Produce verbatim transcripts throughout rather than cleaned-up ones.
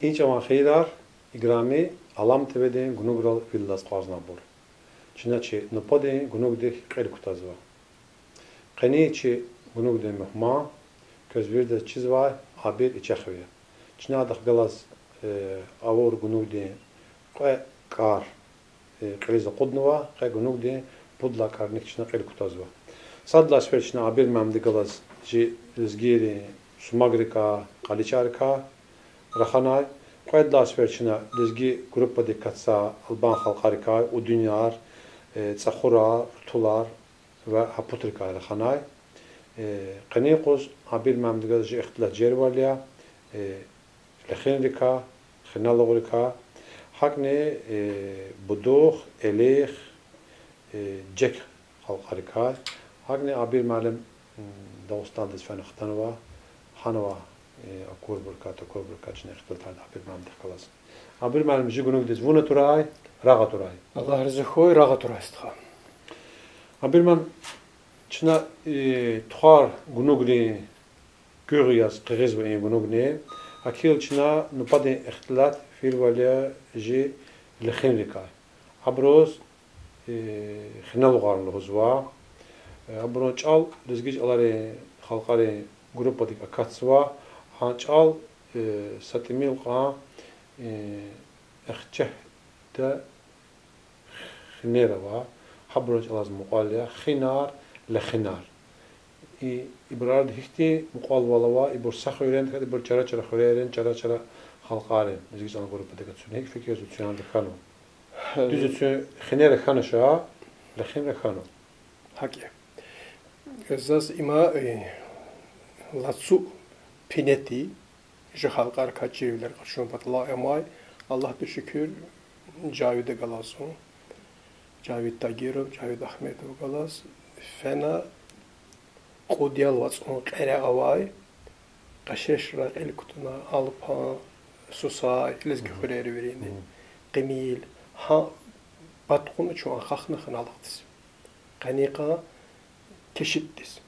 И чӀаван хийирар, играми Алам ТВ-дин гунуграл вил алаз акъвазнавайбур. Чна чи нубатдин гунугдихъ кьил кутазва. Къенин чи гунугдин мугьман квез виридаз чизвай Абир Ичехов я. Чна адахъ галаз, э, авур гунугдин кьве кӀар, э, кьилиз акъуднава, къе гунугдин пуд лагьай кӀарни чна кьил кутазва. Сад лагьай сефер чна Абир муаллимди галаз жи лезгийрин сумагрикай, кьаличарикай раханай, кьвед лагьай сефер чна лезги группадик акатзавай албан халкьарикай, удуняр, э, цӀахурар, рутулар ва гьа путрикай раханай. Э, къенин юкъуз Абир муаллимди галаз жи ихтилат жервал я, э, лехинрикай, хиналугърикай, гьакӀни, э, будух, элих, э, жек халкьарикай. ГьакӀни Абир муаллим, м, Дагъустандиз фена хтанва, гьанва, э, акурбурукай, такурбурукай чна ихтилатарда Абир муаллимдихъ галаз. Абир муаллим, жи гунугдиз вун атурай, рагъ атурай. Аллагь рази хьуй, рагъ атурай, стха. Абир муаллим, чна, э, тухар гунугрин гуьгъуь яз къигъизва и гунугни, гьакӀ хьайила чна нубатдин ихтилат фирвал я жи лехинрикай. Абуруз, э, хиналугъарни лугьузва. Э, абурун чӀал лезги чӀаларин халкьарин группадик акатзава, гьа чӀал, э, са тӀимил кьван, э, Эхчехьда хинер ава, гьабурун чӀалаз мукьвал я хинар, лехинар. И, ибур арада гьихьтин мукьвалвал ава, ибур са хуьрерин тахьайтӀа, ибур чара-чара хуьрерин, чара-чара халкьарин, лезги чӀалан группадик ацуна, гьикӀ фикир я, цуьн арада хьанва? Дуьз я, цуьн хинера хьана ша, лехинра хьанва. ГьакӀ я. Заз има, э, лацу пинети жи халкьарикай чирвилер къачун патал амай, Аллагьдиз шукур, Жавида галаз зун, Жавид Тагиров, Жавид Агьмедов галаз фена кьуд ял вацӀун кьере авай, Къашрешра кьил кутуна, Алпан, Сусай, лезги хуьрер вирини, Къимил, гьа пад кьуна чун акьахна хиналугъдиз. Къенин къан Кешитдиз.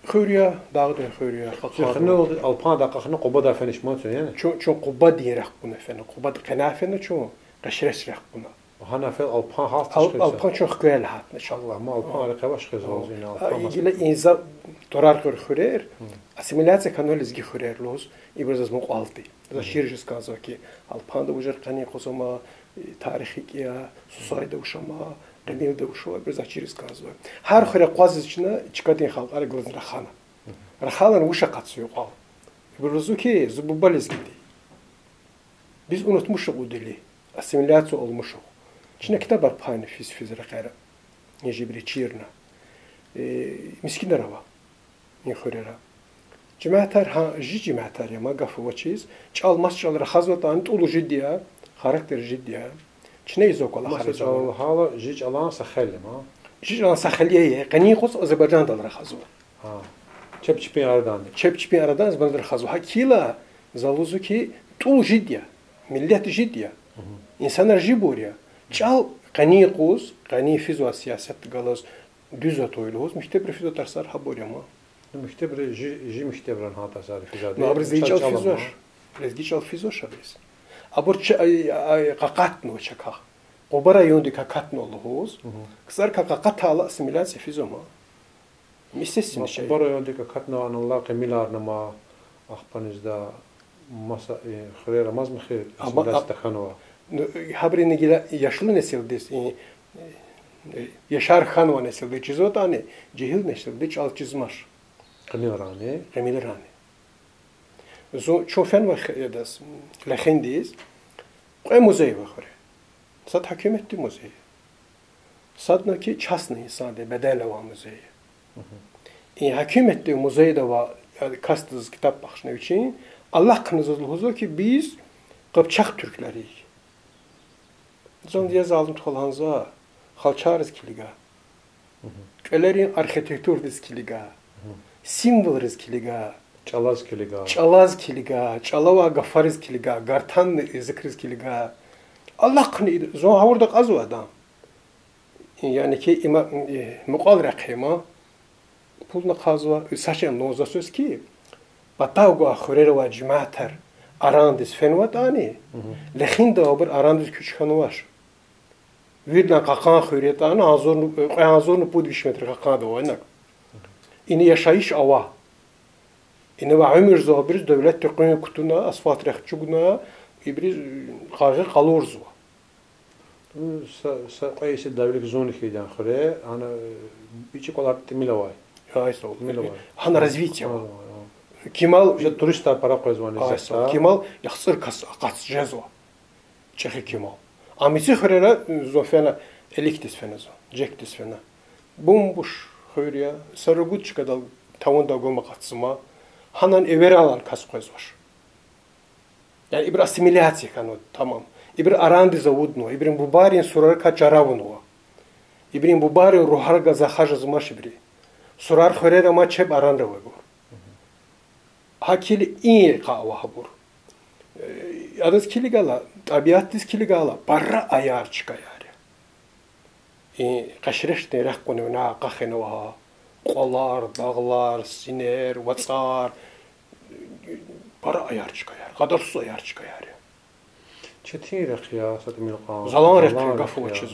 Хуьр я, дагъдин хуьр я, къакъатна. Алпандай акьахна Къубадай фениш ман чун, яни? Чун, чун Къубадин рехъ кьуна фена, Къубадай къене фена чун, Къашрес рехъ кьуна. Гьана фена Алпан гьалтна чун хквел гьатна чун. Аллагь, ма Алпан рекье ваш хъизва, ина Алпан. Гила инза Турар хуьр хуьрер, ассимиляция хьанва лезги хуьрер лугьуз, ибур заз мукьвал тир. Заз чир жез кӀанзава хьи, Алпанда вужар къенин къуз ама, тарих гьикӀ я, Сусайда вуш ама, Къимилда вуш ама, ибур заз чир жез кӀанзава. Гьар хуьре акъвазиз чна чкадин халкьар галаз рахана. Раханани вуш акъатзава кьван? Ибур лугьузва хьи, зи буба лезгиди. Биз унутмишугъ удили, ассимиляция авунмишугъ. Чна ктабар пайна физ-физ рекьера, жибри чирна. Э, мискинар ава и хуьрера. Жемятар, гьа, жи жемятар я, ма гаф авачиз, чӀал, маса чӀал рахазватӀани, тӀул жид я, характер жид я. Чна изакал ахариз ава. Маса чӀал лагьайла, жи чӀалан са хел я, ма? Жи чӀалан са хел я, къенин къуз Азербайжандал рахазва. Чеб чпин арадани. Чеб чпин арадани зманар рахазва. ГьакӀ хьайила, за лугьузва хьи, тӀул жид я, миллет жид я, инсанар жибур я. ЧӀал къенин къуз, къенин физвай сиясат галаз дуьз атуй лугьуз, мектебра физвай тарсар гьабур я, ма. Ну, мектебра жи, жи мектебра гьа тарсар физвайди. Ну, абуруз лезги чӀал физвач. Лезги чӀал физвач абуруз. Абур ч-, ай, ай, къакъатнава чакай. Къуба райондик акатнава лугьуз, ксарикай къакъатайла ассимиляция физва, ма. Естественно, Къуба райондик акатнава, анал алай къимиларни ама, ахпа низда маса, э, хуьрер амазма хьи, ассимиляция тахьанва. Ну, гьабуру гила яшлу несилдиз, э, яшар хьанвай несилдиз чизватӀани, жегьил несилдиз чӀал чизмач. Къимилрани? Къимилрани. Зун, чун фенвай хи-, адаз, Лехиндиз, кьве музей ава хуьре. Сад гьукуматдин музей я. Садни хьи частный инсандин бедел авай музей я. И гьукуматдин музейда авай, э, касдиз ктаб бахшна вичин, алахъна заз лугьузва хьи, биз къапчахъ туьрклер я. Зун я залум тухвана за, халчариз килига. КӀвалерин архитектурадиз килига. Символриз килига. ЧӀалаз килига. ЧӀалаз килига, чӀалавай гафариз килига, гартанрин языкриз килига. Алахъна зун гъавурда кьазва адан. Яни хьи има, э, мукьвал рехъ я, ма. Пул ахъайзава, са чӀал лугьузва соьз хьи, патав гвай хуьрера авай жемятар, Арандиз фенватӀани, Лехинда абур Арандиз куьч хьанвач. Виридалай кьакьан хуьр ятӀани, агъзурни, кьве агъзурни пуд виш метр кьакьанда авай инаг. Ина яшайиш ава. Ина ва уьмуьрзавайбуруз девлетди къуьн кутуна, асфальт рехъ чӀугуна, ибуруз къайгъи къалурзава. Са, са кьве йиса давлик зун хьайидан хуьре, гьана, э, ичӀи кӀвалар тӀимил авай. Ай, сав. ТӀимил авай. Гьана развитие ава. Кимал, уже туристар пара къвезвани, ай, сав. Кимал яхцӀур кас акъатиз жезва. ЧӀехи кимал. А мици хуьрера зун фена, Эликдиз фена зун, Жекдиз фена. Бумбуш хуьр я, са ругуд чкадал тавундал гум акъатзама, гьанани эвералайни кас къвезвач. Яни ибур ассимиляция хьанва тамам. Ибур Арандиз авуднава, ибурун бубайрин сурарикай чара авунва. Ибурун бубайрин ругьар галаз хажазмач ибуру. Сурар хуьрера ама, чеб Аранра авайбур. Гьа килиг и къа ава гьабур. Э, адаз килигайла, тӀабиатдиз килигайла, пара аяр чкаяр я. И Къашришдин рехъ кьунвай къа хьанва гьа. Кьвалар, дагълар, синер, вацӀар, пара аяр чкаяр, къадарсуз аяр чкаяр я. Четин рехъ я са тӀимил кьван. Залан рехъ я, залан гаф авачиз.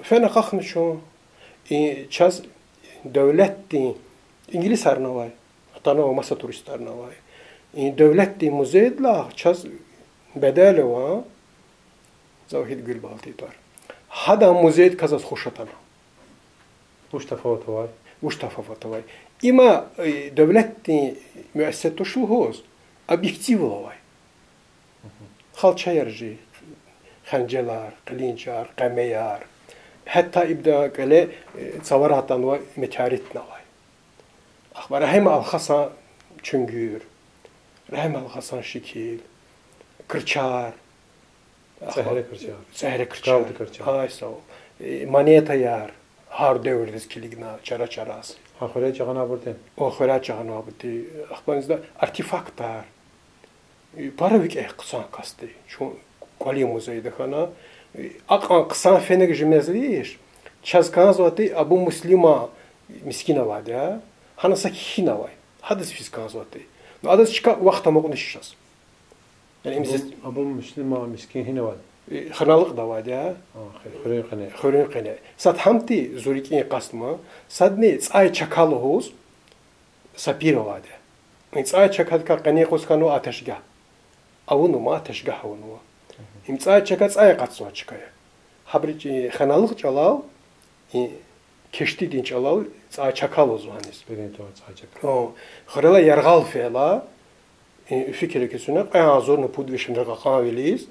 Фена акьахна чун, и чаз девлетдин, инглисарни авай, атанва маса туристарни авай. И девлетдин музейдилай чаз бедел ава Завгьид Гуьлбалтиди тӀвар. Гьадан музейдикай заз хуш атана. Вуч тафават авай? Вуч тафават авай? Има, э, девлетдин муэссиса туш лугьуз, объективвал авай. Халчаяр жи, хенжелар, къилинчар, къемеяр. Гьатта ибурун кӀвале, э, цавара атанвай метеоритни авай. Ахпа Рагьим ал-Гьасан чуьнгуьр, Рагьим ал-Гьасан шикил, кирчар, ЦӀегьре кирчар. ЦӀегьре кирчар. Галди кирчар. Ай, сав. Э, монетаяр, гьар девирдиз килигна, чара-чараз. Гьа хуьре жагъанвайбурди? О, хуьре жагъанвайбурди. Ахпа иниз артефактар. Э, пара викӀегь хъсан касди. Чун кӀвалин музейда хьана. Э, акьван хъсан фена жи мезлиш, чаз кӀанзавайди Абу Муслима мискӀин авайди я. Гьана са кхьин авай. Гьадаз физ кӀанзавайди. Ну, адаз чка вахт амукьнач чаз. Яни им Абу, зиз- Абу Муслима мискӀин гьинавайди? Э, Хиналыкьда авайди я. А, хи-, хуьруьн къене. Хуьруьн къене. Сад гьамти зи рикӀин къаст ма, садни ЦӀай чака лугьуз са пир авайди я. Им ЦӀай чакадикай къенин юкъуз хьанва атешгагь. Авунва ма, атешгагь авунва. Им ЦӀай чака цӀай акъатзавай чка я. Гьабуру чи Хиналыкь чӀалал, и кишдидин чӀалал ЦӀай чака лугьузва гьаниз. Пирин тӀвар ЦӀай чака. О, хуьрелай яргъал фейила, и фикир ксуна, кьве агъзурни пуд виш метр кьакьанвилиз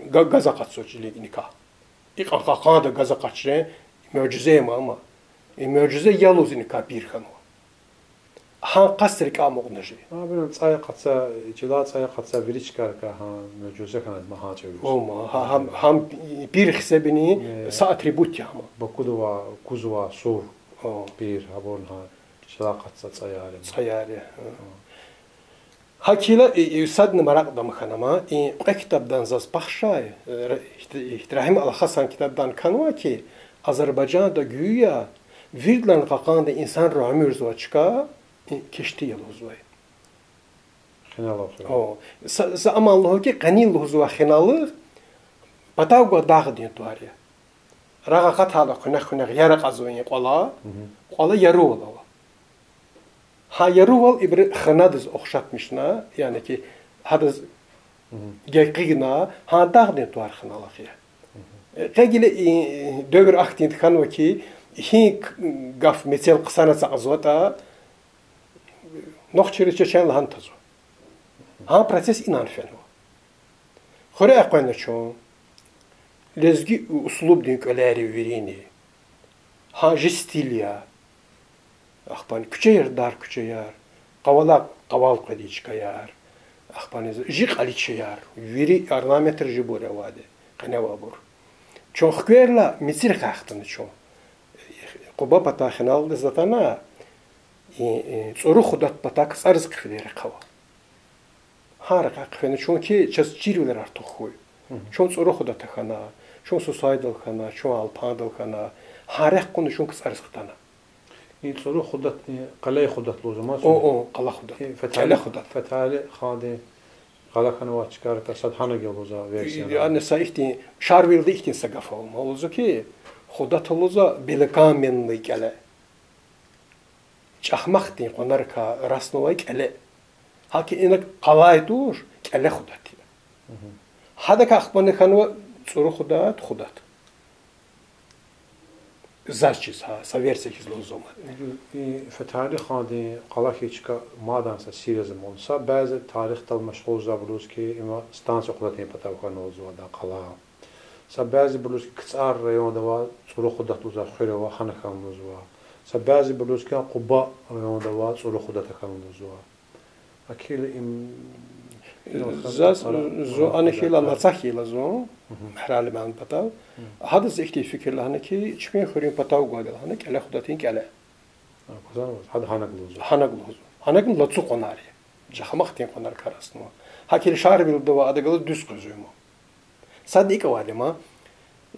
га-, газ акъатзавай чилик иникай. Икьван кьакьанда газ акъатиз жен муъжизе я ма, ама. И муъжизе я лугьуз иникай пир хьанва. Гьа къаст рикӀе амукьна жи. Абурун цӀай акъатзавай, чилай цӀай акъатзавай вири чкайрикай гьа муъжизе хьанвайди ма гьа чӀавуз. О ма, гьа, гьам, гьам пир хесабини са атрибут я гьам. Бакуда авай, куз авай сур, пир, гьабурни гьа чилай акъатзавай цӀаяр я. ЦӀаяр я. Гьа кила и, и садни маракьдам хьана ма, и кьве ктабдан заз пахшай, э, Ра-, Рагьим ал-Гьасан ктабдан кхьенва хьи, Азербайжанда гуя виридалай кьакьанда инсанри уьмуьрзавай чка и кишди я лугьузвай. Хиналыгъ. О, са, са аман лугьуз хьи, къенин лугьузвай Хиналыгъ патав гвай дагъдин тӀвар я. Рагъ акъатайла хъуьнехъ-хъуьнехъ яр акьазва и кьвалай, кьвалай ярувал ава. Гьа ярувал ибуру хинадиз ухшатмишна, яни хьи, гьадаз гекъигна, гьа дагъдин тӀвар Хиналыгъ я. Э, къе гила и девир ахьтинди хьанва хьи, гьи гаф мецел хъсана цакьазватӀа, нохчийриз чечен лагьана тазва. Гьа процесс инал фенва. Хуьре экъвена чун лезги услубдин кӀвалер я вирини. Гьа жи стиль я. Ахпани куьчеяр, дар куьчеяр, къавалай къавал къведин чкаяр. Ахпани жи кьаличаяр, вири орнаментар жибур авайди, къене авайбур. Чун хкверла мицирикай хтана чун. Къуба патай Хиналыгъдиз атана, и, и, ЦӀуру Худат патай КцӀариз хъфидай рехъ ава. Гьа рекье хъфена чун хьи, чаз чирвилер артух хьуй. Чун ЦӀуру Худат тахьана, чун Сусайдал хьана, чун Алпандал хьана, гьа рехъ кьуна чун КцӀариз хтана. И ЦӀуру Худат, и Къалай Худат лугьузва ма? О, о, Къалай Худат. И Фетали, Къалай Худат. Фетали ханди Къала хьанвай чкайрикай сад гьана гелуза версия. Яни са ихьтин, Шарвилди ихьтин са гаф ава, лугьузва хьи, худата лугьузва белокаменный кӀеле. ЧӀахмахдин къванарикай раснавай кӀеле. ГьакӀ ина къалай туш, кӀеле худат я. Гьадакай ахпани хьанва ЦӀуру Худат, Худат. Заз чиз гьа, са версия хьиз лугьузва ман. И Фетали хандин къала хьиз чка мадан са серьёзный ман. Са бязи тарихдал машгъулзавайбуру лугьуз хьи, има станция Худатдин патав хьана лугьузва адан къала. Са бязибуру лугьуз хьи, КцӀар районда авай ЦӀуру Худат лугьузвай хуьр ава, гьана хьана лугьузва. Са бязибуру лугьуз хьи, Къуба районда авай ЦӀуру Худат хьана лугьузва. Акила им, им Заз, зун ана хьайила, Лацахьайила зун, Мегьралиман патал. Гьадаз ихьтин фикир лагьана хьи, чпин хуьруьн патав гвайди лагьана, кӀеле Худатдин кӀеле. Гьана лугьузва. Гьана лугьузва. Гьанагни лацу къванар я. ЧӀахмахдин къванарикай раснава. ГьакӀ хьайила Шарвилда ва адахъ галаз дуьз къвезва им. Сад икӀ авайди я ман,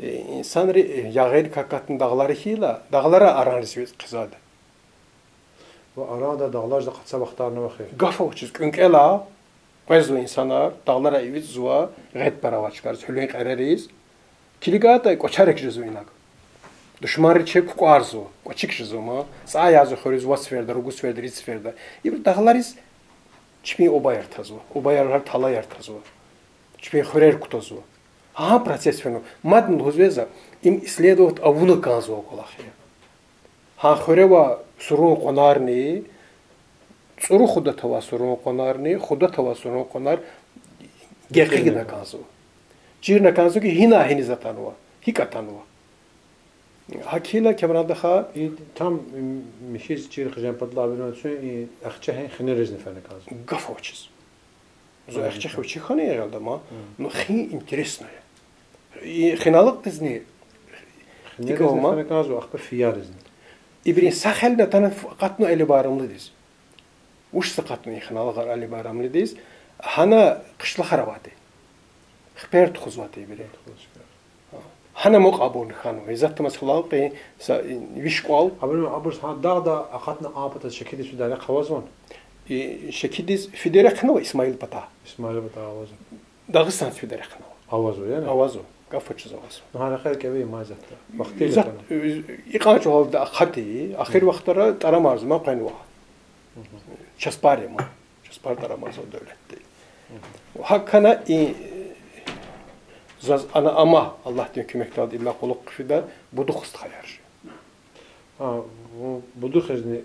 э, инсанри, э, ягъайрикай акатна дагълари хьайила, дагълара аранриз виц хъийизвайди. Ва арада дагъларза къацу вахтарни ава хьи. Гаф авачиз кӀвенкӀвелай къвезва инсанар, дагълара эвичӀзава, гъед пара авай чкайриз, гьуьлуьн кьерериз. КилигайтӀа, кӀвачерик жезва инаг. Душманри чеб кукӀварзава, кӀвачик жезва ман. ЦӀай язва хуьруьз вад сеферда, ругуд сеферда, рид сеферда. Ибур дагълариз чпин обаяр тазва, обаяр, талаяр тазва. Чпин хуьрер кутазва. Гьа процесс фена. Мадни лугьузва за, им исследовать авуна кӀанзавай кӀвалах я. Гьа хуьре авай сурун къванарни, ЦӀуру Худат авай сурун къванарни, Худат авай сурун къванар гекъигна кӀанзава. Чирна кӀанзава хьи, гьина гьиниз атанва, гьикӀ атанва. ГьакӀ хьайила, Камран стха, и там, м, михьиз чир хъжен патал абурун цуьн и ахча гьин хинеризни фена кӀанзава. Гаф авачиз. Зун ахча хиве чи хьана ягъалда ман, ну хин интересно я. И хиналыкьдизни, хинеризни фена кӀанзава, ахпа фияризни. Ибурун са хелни атана акъатна Али Байрамлидиз. Вуч са акъатна и хиналыгъар Али Байрамлидиз, гьана къишлахар авайди. Хипер тухузвайди ибуру. Гьана мукьвабурни хьанва. Иззатдамаз хиналыкьдин са виш кӀвал. Абуру, абуруз гьа дагъда акъатна а пата шекидиз фидай рехъ авазвани? И шекидиз фидай рехъни ава Исмаил пата. Исмаил пата авазва. Дагъустандиз фидай рехъни ава. Авазва, яни? Авазва. Гаф авачиз авазва. Ну, гьа рехъ кӀеве ман иззатда. Вахтиз иззат-, атана. Икьван чӀавалди акъатна, ахир вахтара тӀарамарзава ман къвенва. Часпар я ман. Часпар тӀарамарзава девлетди. ГьакӀ хьана и заз ана ама, Аллагьдин куьмекдалди ила кьулухъ хъфида, Будухъ стхаяр жи. А, ву Будухъизни,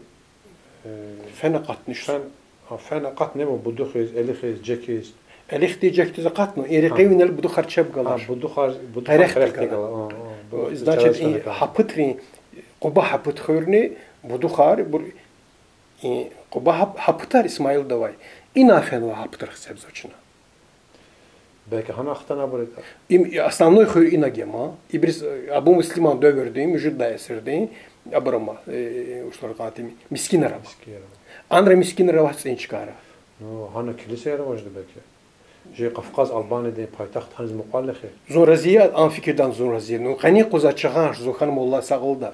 э, фена акъатна ш-, фен-, а, фена акъатна ва Будухъиз, Элихиз, Жекиз. Элихди, Жекдиз акъатна, и рекьивинал Будухъар чеб галай. А, Будухъар, Будухъар къерехди къерехди гала. Гала. А, а, Будухъ Значит, чарасана и гала. Гьапутри, Къуба Гьапут хуьрни, Будухъар, бур-, и Къуба Гьап-, Гьапутар Исмаилда авай. Ина фена ва Гьапутар хцебзава чна. Белки гьана хтана абур ятӀа. Им, и основной хуьр инаг я ман. Ибуруз, э, Абумуслиман девирдин, муьжуьд лагьай асирдин, абур ама, э, э, ушлар кьатӀи, мискинар ама. Мискинар ама. Анра мискинар авач цӀийи чкайра. Ну, гьана килисаяр авачни белки. Жи Кавказ Албаниядин пайтахт гьаниз мукьвал я хьи. Зун рази я, ам фикирдани зун рази я. Ну, къенин къуз чагъанш зун хьана Мулла Исакьалда.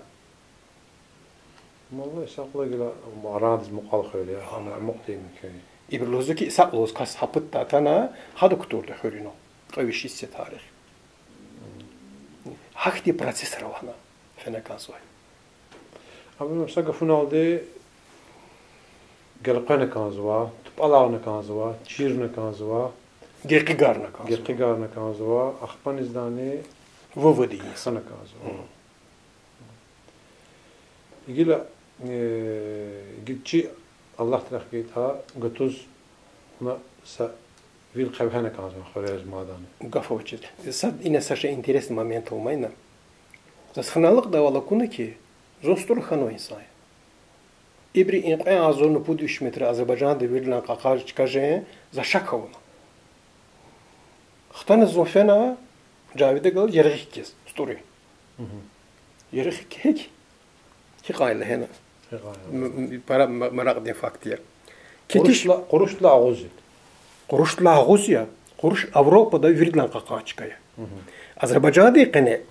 Мулла Исакьла гила арандиз мукьвал хуьр я, гьана амукьди мумкин. Ибур лугьузва хьи, Исакь лугьуз кас Гьапутда атана, гьада кутурди хуьр ина. Кьве виш йис я тарих. Гьахьтин процессар ава гьана фена кӀанзавай. Абуру са гафуналди гелкъвена кӀанзава, тупӀаларна кӀанзава, чирна кӀанзава, гекъигарна кӀанзава. Гекъигарна кӀанзава, ахпанизни выводы хьана кӀанзава. Гила, э, гила чи Аллагьди рехъ гайитӀа, гатуз вуна са вил хъвена кӀанзава хуьреризни мадани. Гаф авачиз. Сад ина са шей интересный момент ава ман ина. Заз хиналыкьдайвал акуна хьи, зун СтӀура хьанвай инсан я. Ибуру и кьве агъзурни пуд виш метр Азербайжанда виридалай кьакьан чка жен, за шак авуна. Хтана зун фена Жавида галаз яргъи хкиз, СтӀурин. Яргъи хкихьи, гьикьван я лагьана. М, м, пара ма-, маракьдин факт я. Кетиш- Къурушдилай, къурушдилай агъуз я. Къурушдилай агъуз я, къуруш Авропада виридалай кьакьан чка я. Азербайжандин къене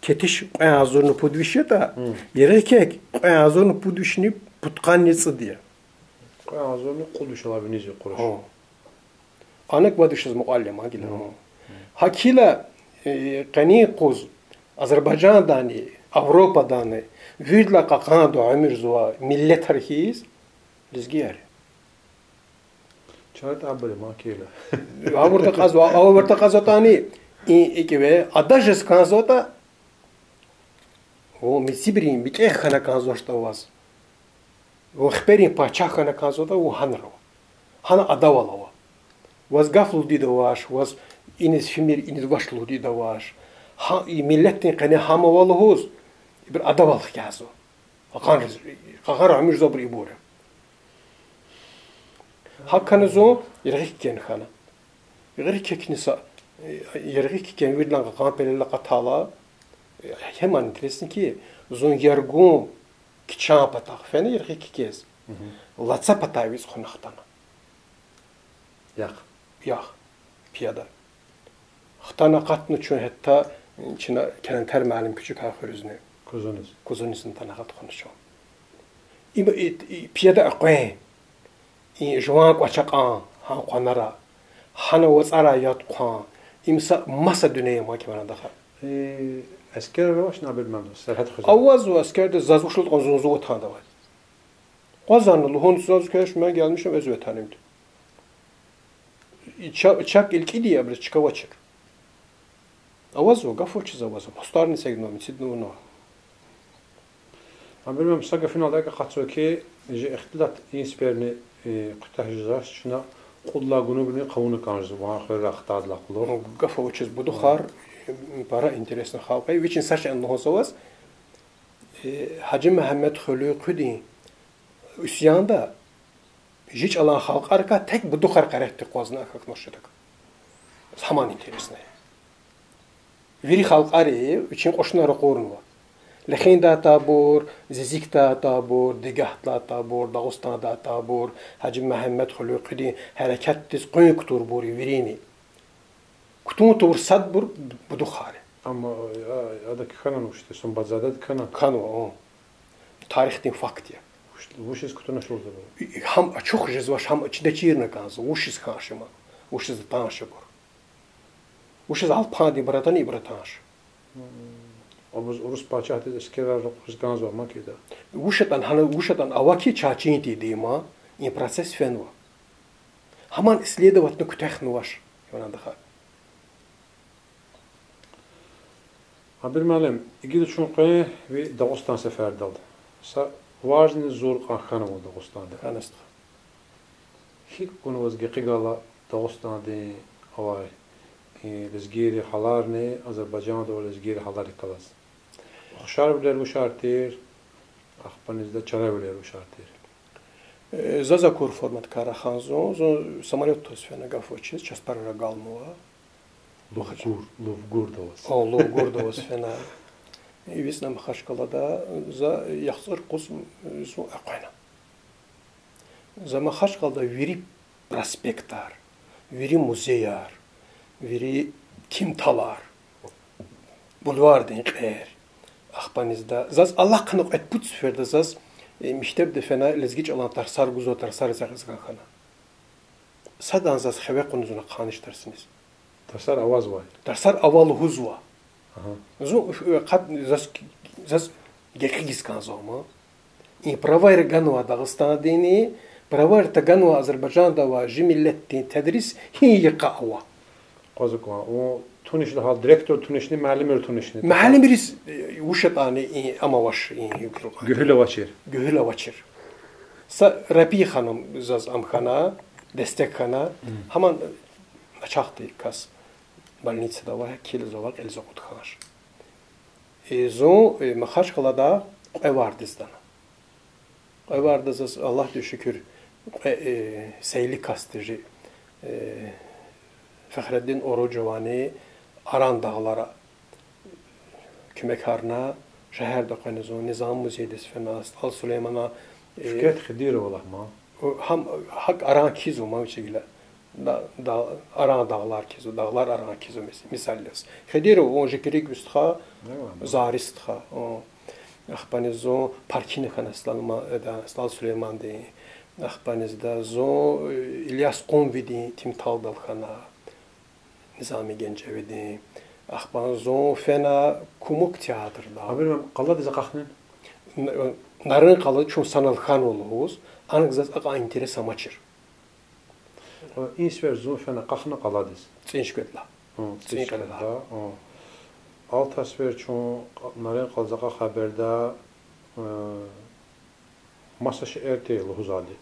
кетиш кьве агъзурни пуд виш ятӀа, яргъи кек кьве агъзурни пуд вишни пудкъанни цӀуд я. Кьве агъзурни кьуд вишелай виниз я къуруш. Гьа. Ана квадишиз мукьвал я ма гила. Гьакила, э, къенин къуз Азербайжандани, Авропадани виридалай кьакьан уьмуьрзава миллетар хьиз лезгияр. Чара тӀабур я ма гила. Гъавурда кьазва, гъавурда кьазватӀани, и, икӀ ве, ада жез кӀанзаватӀа, вун мицибрин метӀех хьана кӀанзавачтӀа ваз, вун хиперин пачагь хьана кӀанзаватӀа, вун гьанра ава. Гьана адавал ава. Ваз гаф лугьудайд авач, ваз иниз фимир, иниз вач лугьудайд авач. Гьа, и миллетдин къене гьам ава лугьуз, ибур адавал хкязава. Кьакьан, кьакьан уьмуьрзавайбур ибур я. ГьакӀ хьана зун яргъи ккин хьана. Яргъи ккин са, яргъи ккин виридалай кьакьан пелел акъатайла, гьаман интересни хьи, зун яргун кичӀан патахъ фена яргъи ккиз. Лацу патай виз хъувуна хтана. Яхъ. Яхъ. Пияда. Хтана акъатна чун гьатта, чна Календер муаллим кучукай хуьруьзни. Кузуниз. Кузунизни атана акъат хъувуна чун. Им, и, и, пияда акъвен. И жуван кӀвач акьван, гьа къванера. Гьана вацӀарай яд хъван. Им са маса дуьнья я ма гила, ван ада хьи. Э, эскер авачни, Абирмамдин, сергьят хуьзвай? Авазва эскерда, заз вуч лугьуда кьван зун зун ватанда авай. Къвазарна лугьун заз, квеш, мен гелмишам оьз ватанимди. И ча-, чак илкӀиди я, абуруз чка авачир. Авазва, гаф авачиз авазва, постарни эцигнава, мицидни авунва. Абирмам, са гафуналди акъатзава хьи, жи ихтилат и сеперни, э, куьтягь жезвач, чна кьуд лагьай гунугни хъувуна кӀанзава, ван хуьрера хтайдалай кьулухъ. Гаф авачиз Будухар, м, пара интересный халкь я, вичин са шейни лугьуз аваз, э, Гьажи Мегьамед Хулуькъуьдин исянда жи чӀалан халкьарикай тек Будухар къаретдик акъвазнава, акахьнава шедак. Гьаман интересный я. Вири халкьари вичин кьушунар ракъурнава. Лехиндай атайбур, Зизикдай атайбур, Дегагьдилай атайбур, Дагъустандай атайбур, Гьажи Мегьамед Хулуькъуьдин гьерекатдиз къуьн кутурбур вирини. Кутун тавур садбур Будухар я. Амма, а, адак хьанани вуч тир, Сумбадзадеди хьана? Хьанва, о. Тарихдин факт я. Вуч, вучиз кутуна шурзава? И, и, гьам ачух жезвач, гьам ачухдачирна кӀанзава, вучиз хьанач им, вучиз атанач ибур. Вучиз алпандин братан ибур атанач. Абуруз урус пачагьдиз эскерар ракъуриз кӀанзава ма гила. Вуч атӀан, гьана вуч атӀан ава хьи, чаз чин тийидай ман, и процесс фенва. Гьаман исследоватьна куьтягьнавач, ван ада хьи. Абир муаллим, гила чун къвен ви Дагъустан сефердалди. Са важный зур кьван хьанва Дагъустанда. Хьана, стха. ГьикӀ кьуна ваз гекъигайла Дагъустандин авай, э, лезгийрин гьаларни, Азербайжанда авай лезгийрин гьаларихъ галаз? Ухшарвилер вушар тир, ахпа низда чаравилер вушар тир? Э, заз акур формада кар хьана зун, зун самолётдиз фена, гаф авачиз, часпарар агалнава. Лувгур, Лувгурда аваз. О, Лувгурда аваз фена. Ивицна Махачкъалада, за яхцӀур къуз зун экъвена. За Махачкъалада вири проспектар, вири музеяр, вири кимталар, бульвардин кьер, ахпа низда. Заз алахъна кьвед-пуд сеферда заз, э, мектебда фена лезги чӀалан тарсар гузва, тарсариз ягъиз кӀан хьана. Садан заз хиве кьуна зун ахъайинач тарсуниз. Тарсар авазвай? Тарсар ава лугьузва. Зун, э, къад-, заз, заз гекъигиз кӀанзава ман. И правайра ганва Дагъустандини, правайра таганва Азербайжанда авай жи миллетдин тедрис гьи йикъа ава. Къваза кван, вун тунишда гьал, директор тунишни, муаллимри тунишни? Муаллимриз, э, вуч ятӀани, и, ам авач, и, гуьгьуьл авачир. Гуьгьуьл авачир. Са Рапия ханум заз ам хьана, дестек хьана, гьаман начагъдин кас больницада авай, килигзавай, кьилиз акъуд хьанач. И зун, э, Махачкъалада кьве варз дана. Кьве варзда заз, Аллагьдиз шукур, кьве, э, сейли кас тежи, э, Фахриддин Оруджовани Аран дагълара куьмекарна, шегьерда къвена зун, Низами музейдиз фена, СтӀал Сулеймана, э, Фикрет Хидирова лагь ман. Гьам, гьакӀ Аран кхьизва ман вичи гила. Да, да, Аран дагълар кхьизва, дагълар Аран кхьизва мис-, мисал яз. Хидиров, вун Жикиригви стха, Зарис стха, ахпани зун Паркина хьана СтӀал ма-, эда, СтӀал Сулеймандин, Ахпанизда зун, э, Ильяс Къумвидин Тимталдал хьана, Низами Генжевидин. Ахпа зун фена Кумук театрда. Абур къаладиз акьахна? Н-, Нарын къала чун санал хьанва лугьуз, анаг заз акьван интерес амачир. О, и сефер зун фена акьахна къаладиз. ЦӀийи шкведалай. О, ЦӀийи шкведалай. О. Алтай сефер чун Нарын къалаз акьахай береда, э, маса шейэр тир лугьузвайди.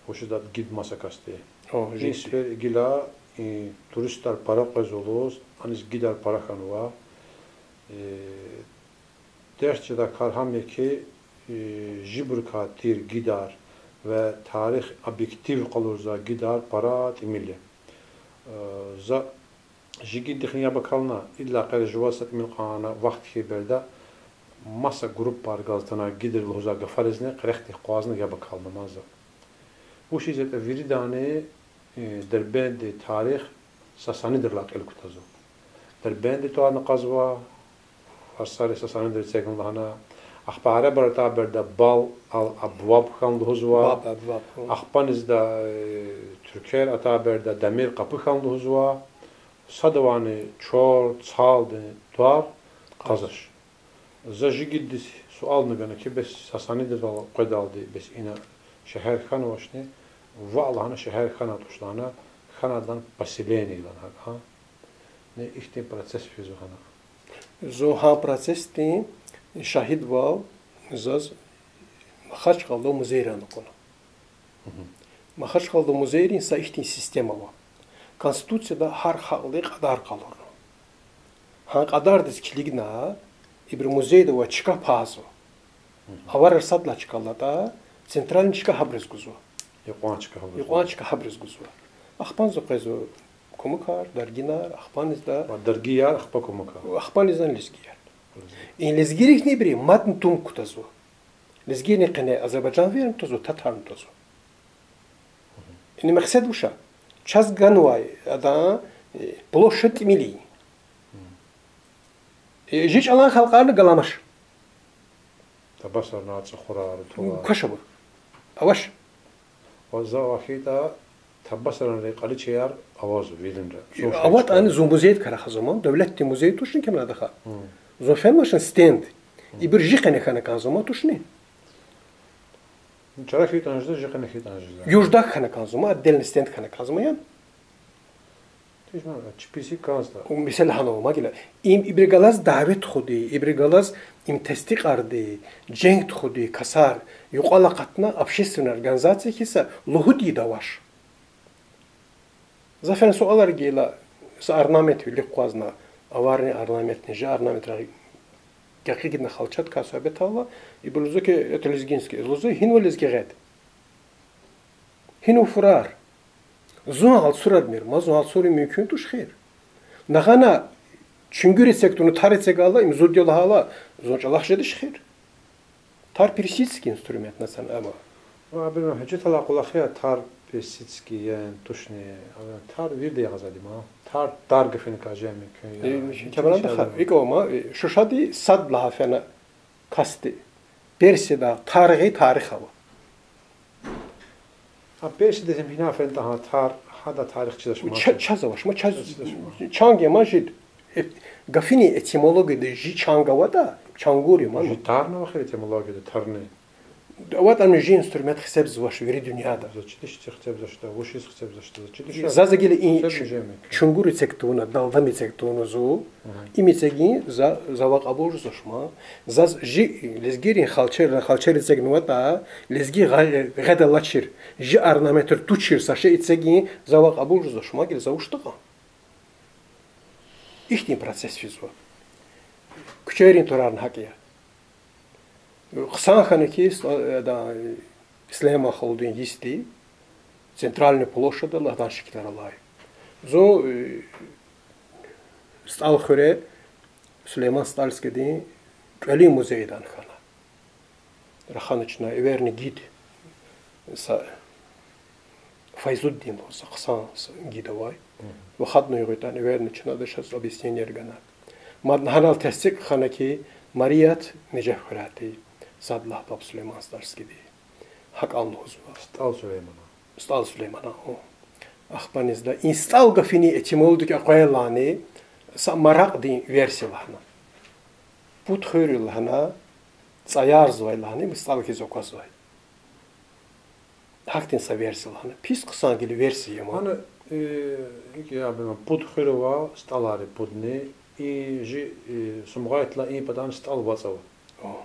Вучиз лагьайтӀа гид маса касди. О, и сефер гила, и, туристар пара къвезва лугьуз, аниз гидар пара хьанва. Э, дерт жедай кар гьам я хьи, э, жибурукай тир гидар ва тарих объектив къалурзавай гидар пара тӀимил я. Э, за жи гиддихъни яб акална, идалай къере жуваз са тӀимил кьван вахт хьайи береда, маса группаяр галаз атанвай гидар лугьузвай гафаризни къерехдихъ акъвазна яб акална ман за. Вучиз ятӀа виридани, э, Дербентдин тарих Сасанидалай кьил кутазва. Дербентдин тӀварни кьазва, фарсари Сасанидал эцигна лагьана. Ахпа арабар атай береда Баб ал-Абваб хьана лугьузва. Баб Абваб, гьа. Ахпанизда, э, туьрквер атай береда Демир къапу хьана лугьузва. Садавайни чор, цалдин тӀвар кьазвач. За жи гиддиз суални гана хьи, бес Сасанидал къведалди бес ина шегьер хьанвачни? Ваъ, лагьана, шегьер хьанайтӀуш, лагьана, хьанайтӀан поселение лагьана гьакӀ. Ихьтин процесс физва гьана. Зун гьа процессдин шагьидвал заз Махачкъалада музейрай акъуна. Махачкъалада музейрин са ихьтин система ава. Конституцияда гьар халкьдин кьадар къалурна. Гьа кьадардиз килигна, ибуру музейда авай чка пазва. Аварар сад лагьай чка алатӀа, центральный чка гьабуриз гузва. Юкьван чка гьабуриз гузва. Ахпанза къвезва кумукар, даргияр, ахпанизда. Ва даргияр, ахпа кумукар. Ахпанизда лезгияр. И лезгийрихъни ибуру мадни тум кутазва. Лезгийрин къене азербайжанверни кутазва, татарни кутазва. Ина мехъсед вуч я? Чаз ганвай адан, э, площадь тӀимил я. Э, жи чӀалан халкьарни галамач. Табасаран, ЦӀухурар, Тувар. Квач абур. Авач. Ва за вахитӀа Табасаранрин кьаличаяр авазва виринра. АватӀани зун музейдикай рахазва ман, девлетдин музей тушни кемна даха. Зун фенвачни стенд. Ибур жи къене хьана кӀанзава ман тушни. Чара хьайитӀани жезва, жи къене хьайитӀани жезва. Юждак хьана кӀанзава ман, отдельный стенд хьана кӀанзава ман, яни. Тежман, чи писи кӀанзава. Месела гьана ава ман гила. Им ибуру галаз давет тухуди, ибуру галаз им тестикьарди, женг тухуди касар, юкьвал акъатна общественный организация хьиз са лугьуди авач. За фена суалар гайила, са орнамент вилик акъвазна, аваррин орнаментни, жи орнаментрай гекъигна халчадикай суьгьбет авурла, ибур лугьузва хьи, это лезгинский. Лугьузва, гьинва лезги гъед? Гьинва фурар? Зун алцурадмир, ма зун алцурун мумкин туш хьи. Нагъана чуьнгуьр эциг тавуна тар эцигайла, им зурди я лагьайла, зун чӀалахъ жедач хьи. Тар персидский инструмент, национальный. Ва абурун гьуьжетдилай кӀвалах я, тар персидский я тушни, тар вирида ягъазва ма. Тар, тар гафуникай жен мумкин я. Э, чаманада ха, икӀ ава ма, э, Шушади сад лагьай фена касди Персияда тар гъин тарих ава. А Персиядиз им гьина фена тахьайтӀа, тар, гьадан тарих чизвач ма. Ча-, чаз авач ма, чаз, чаз авач ма. Чанг я ма жид. Э, гафунин этимологияда жи чанг аватӀа, чангур я ма. Жи тарни ава хьи этимологияда, тарни. АватӀани жи инструмент гьисабзавач вири дуьньяда. За чидачни гьисабзавачтӀа, вучиз гьисабзавачтӀа, за чидач. Заз гила и чуьнгуьр эциг тавуна, далдам эциг тавуна зун, им эцигин за, за вакъ абур жезвач ма. Заз жи лезгийрин халчер, халчер эцигнаватӀа, лезги гъ-, гъед алачир, жи орнаментрай тушир са шей эцигин за вакъ абур жезвач ма, гила за вуч такьан. Ихьтин процесс физва. Куьчейрин тӀварарни гьакӀ я. Хъсан хьана хьи, с-, э, да, Сулейман халудин йисди, центральный площадьдал адан шикилар алай. Зун, э, СтӀал хуьре Сулейман Стальскийдин кӀвалин музейда хьана. Рахана чна, эверни гид, са Файзуддин лугьуз са хъсан са гид авай. Выходной гъуьтӀани эверна чна, ада чаз объяснениеяр гана. Мад гьанал тестикь хьана хьи, Марият Нежеф хуьряй тир, сад лагьай паб Сулейман Стальскийди. ГьакӀан лугьузва. СтӀал Сулеймана. СтӀал Сулеймана, о. Ахпанизда и стӀал гафунин этимология къвайлани са маракьдин версия лагьана. Пуд хуьр я лагьана, цӀаярзавай лагьана, им стӀал хьиз аквазвай. Гьахьтин са версия лагьана. Пис хъсан гила версия я ман. Гьана, э, икӀ я, абурун пуд хуьр ава, стӀалар я пудни, и жи, э, Сумгайтла и патан стӀал вацӀ ава. О.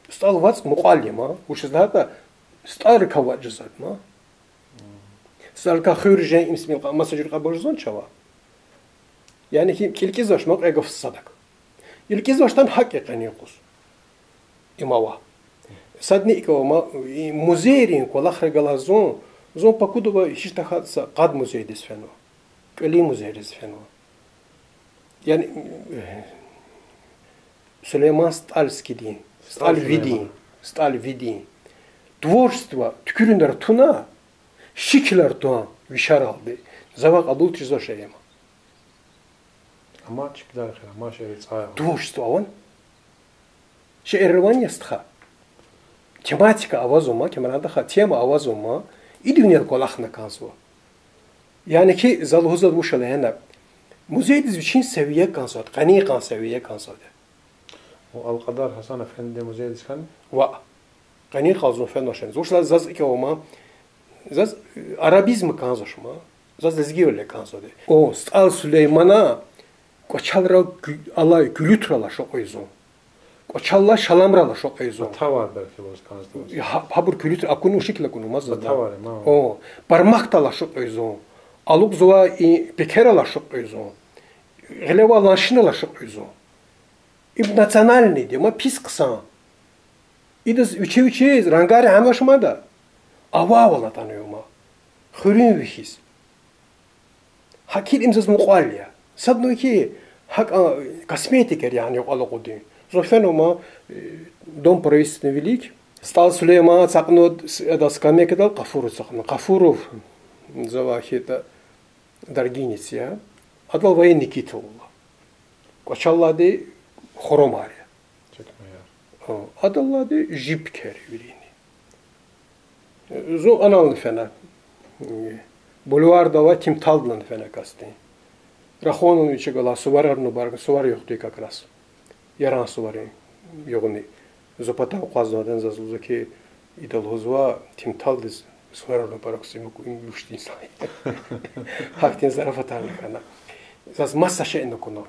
СтӀал вацӀ мукьвал я ман, вучиз лагьайтӀа стӀалрикай вацӀ жезвайди я ман. СтӀалрикай хуьр жен, им симил кьа-, маса жуьре кьабул жезва чавай. Яни хьи, кӀилкӀизвач ман кьве гаф садак. КӀилкӀизвачтӀани гьакӀ я къенин юкъуз. Им ава. Садни икӀ ава ман, и музейрин кӀвалахра галаз зун, зун пакуда авай гьич тахьайтӀа са къад музейдиз фенва. КӀвалин музейриз фенва. Яни, Сулейман СтӀальскийдин, СтӀал СтӀалвидин, Сулейман. СтӀалвидин творчество туькӀуьрунар туна, шикилар тун вишералди, завай кьабул тирзавай шей я ман. Амма шикилар хьи, амма шери цӀай ава. Творчество авани? Шиирар авани я стха? Тематика авазва ман, Камран стха, тема авазва ман, идавнел кӀвалахна кӀанзава. Яни хьи, за лугьузвайди вуч я лагьайтӀа, музейдиз вичин севия кӀанзавайди, къенин йикъан севия кӀанзавайди. О, Алкьвадар Гьасан-эфендидин музейдиз хьана? Ваъ. Къенин йикъан зун фенвач. Вучиз лагьайтӀа заз икӀ ава ман, заз арабизм кӀанзавач ман, заз лезгивал кӀанзавайди. О, СтӀал Сулеймана кӀвачелрал гу-, алай гуьлуьтрал ашукьзава зун. КӀвачеллай шаламрал ашукьзава зун. Товар белки ваз кӀанзавач. Гьа-, гьабур гуьлуьтра акуна, шикил акуна ман заз. Товар я ман. О, бармакдал ашукьзава зун. Алукьзавай и пекерал ашукьзава зун. Гъилевай ланшинал ашукьзава зун. Им национальный я ман, пис хъсан. Идаз вичи-вичиз рангар гьамиша мада. Авайвал атанва ман. Хуьруьнви хьиз. ГьакӀ им заз мукьвал я. Садни хьи, гьакӀ, а, косметикаяр яни юкьвал акъудун. Зун фенва ман, э, Дом правительственный вилик, СтӀал Сулейман цакьнава, с-, адал скамейкадал Къафуров цакьнава. Къафуров, завай хьайитӀа, даргинец я. Адал военный китель ава. КӀвачеллайди хурамар я. Адаллайди жиб кер вирини. Зун анални фена. Бульварда авай Тимталдални фена касдин. Рахунни вичи галай суварарни, бар-, сувар югъди как раз. Яран суварин югъни. Зун патав акъвазнавайди я, заз лугьузва хьи, ида лугьузва, Тимталдиз суварарни пара ксимук, им вуч тир инсан я. Гьахьтин зарафатарни хьана. Заз маса шейни акуна.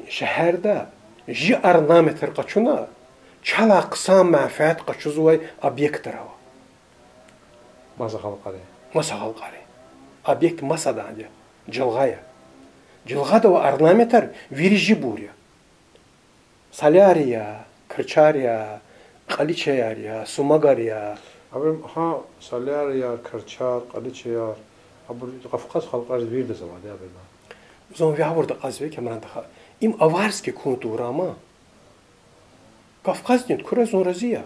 Шегьерда жи орнаментар къачуна, чалай хъсан менфят къачузвай объекттар ава. Маса халкьарин. Маса халкьарин. Объект масаданди я, жилгъа я. Жилгъада авай орнаментар вири жибур я. Соляр я, крчар я, кьаличаяр я, сумагар я. Абуру гьа соляр я, крчар, кьаличаяр, абур Кавказ халкьариз виридаз авайди я абуру. Зун вявурда акьазва, Камран стха. Им аварский кун тавурай ман. Кавказдин туькварай зун рази я.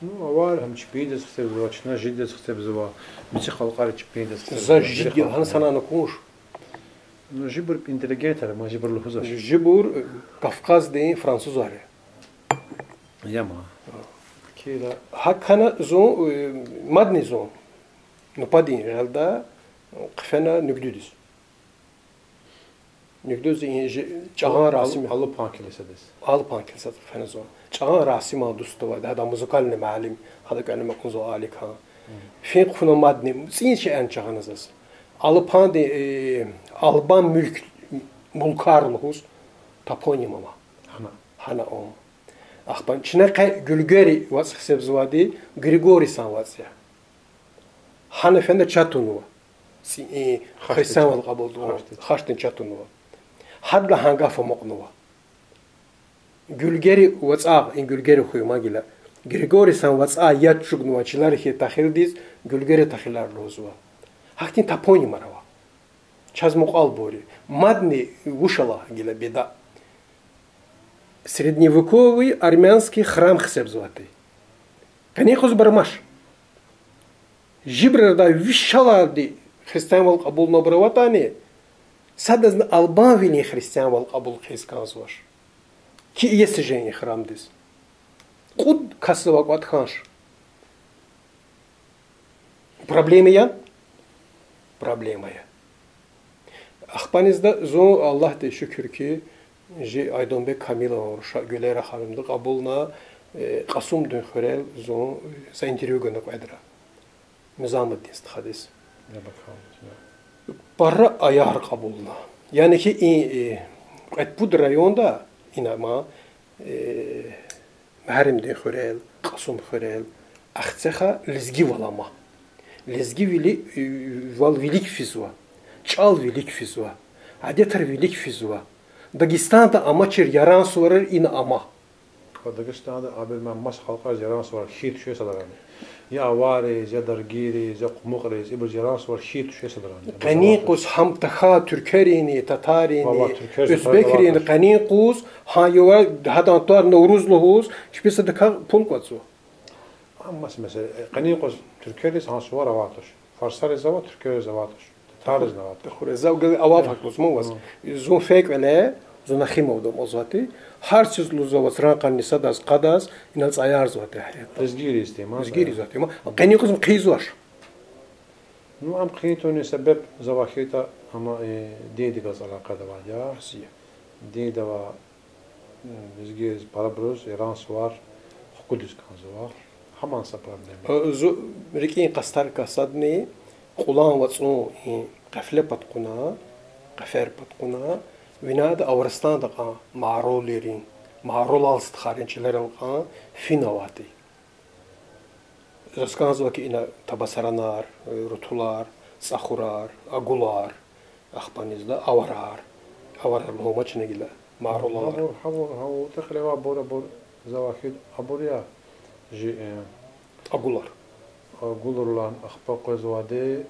Ну, авар гьам чпиз хсебзава, чна жидаз хсебзава, муькуь халкьари чпиз хсебзава. За жид я лагьана санани акуш. Ну, жибур интеллигентар я ман, жибур лугьузвач. Жибур, э, Кавказдин французар я. Я ман. Кила. ГьакӀ хьана зун, э, мадни зун нубатдин гъелда хъфена Нуькдудиз. Нуькдуди и жи-, чӀагъан Расим. Алупан килисадиз. Алупан килисадиз хъфена зун. ЧӀагъан Расиман дуст авайди, гьадан музыкальный муаллим, гьада кӀвале амукьзавай Аликан. Фин хъфуна мадни, цӀийи шейэрни жагъана заз. Алупанди, э, албан мулк, мулкар лугьуз топоним ава. Гьана. Гьана, о. Ахпа чна къе Гуьлгери вацӀ хсебзавайди, Григорий сан вацӀ я. Гьана фена ча тунва. ЦӀи-, и, христианвал кьабулнава, хашдин ча тунва. Гьадалай гьа гаф амукьнава. Гуьлгери вацӀагъ, и Гуьлгери хуьй ман гила. Григорий сан вацӀай яд чӀугунвай чилер хьиз тахилдиз Гуьлгери тахилар лугьузва. Гьахьтин топонимар ава. Чаз мукьвал бур я. Мадни вуч ала гила беда. Средневековый армянский храм хсебзавайди. Къенин юкъуз бармаш. Жибрардай вишелди христианвал кьабулнавайбур аватӀани, садазни албанвилин христианвал кьабул хъийиз кӀанзавач. Килигиз жен и храмдиз. Кьуд касзавай кӀватӀ хьанач. Проблема я? Проблема я. Ахпанизда зун Аллагьдиз шукур хьи, жи Айдунбек Камилован руша Гуьлера ханумди кьабулна, э, Кьасумдин хуьрел зун, за интервью гана кьведра. Низамуддин стхадиз. Пара аяр кьабулна. Яни хьи и, и, кьвед-пуд районда ина ама, э, Мугьарремдин хуьрел, Кьасум хуьрел, Ахцегьа лезгивал ама. Лезгивили, э, вал вилик физва, чӀал вилик физва, адетар вилик физва. Дагъустанда амачир Яран суварар ина ама. Дагъустанда абур ман маса халкьариз Яран сувар хьайи тушир садрани. Я авариз, я даргийриз, я къумукьриз, ибуруз Яран сувар хьайи тушир садрани. Къенин къуз гьам тахьай туьркверини, татарини, оьзбекрини къенин къуз, гьа ява гьадан тӀвар Навруз лугьуз, чпи садакай пул кӀватӀзава. Амма мес-, месела, къенин къуз туьрквериз гьа сувар авай туш. Фарсариз ава, туьрквериз авай туш. Татарризни авай туш. Хуьре, за гила авай факт лугьузва ваз. Зун фейи кӀвале, зун Нахимовда амукьзавайди, гьар чиз лугьузва ваз, ракъанни садаз, къадаз, инал цӀаярзавайди гьаятда. Лезгийриз тема. Лезгийриз тема. Къенин къуз хъийизвач. Ну, ам хъийин тавунин себеб завай хьайитӀа, амма, э, диндихъ галаз алакъада авайди я. Динда ва лезгийриз, парабуруз Яран сувар хкудиз кӀанзава. Гьаман са проблема. Э, зу-, рикӀин къастарикай садни, кьулан вацӀун и къафле пад кьуна, къафер пад кьуна, винада Аврустанда кьван маралрин, маралал стхайрин чилерал кьван фин авайди. Заз кӀанзава хьи, ина табасаранар, э, рутулар, цӀахурар, агулар, ахпанизда аварар. Аварар лугьумач на гила, маралар. Гьабур, гьабур, гьабур, текьревабур, абур, завахид абур я, жи, э, агулар. Агулрилай ахпа къвезвайди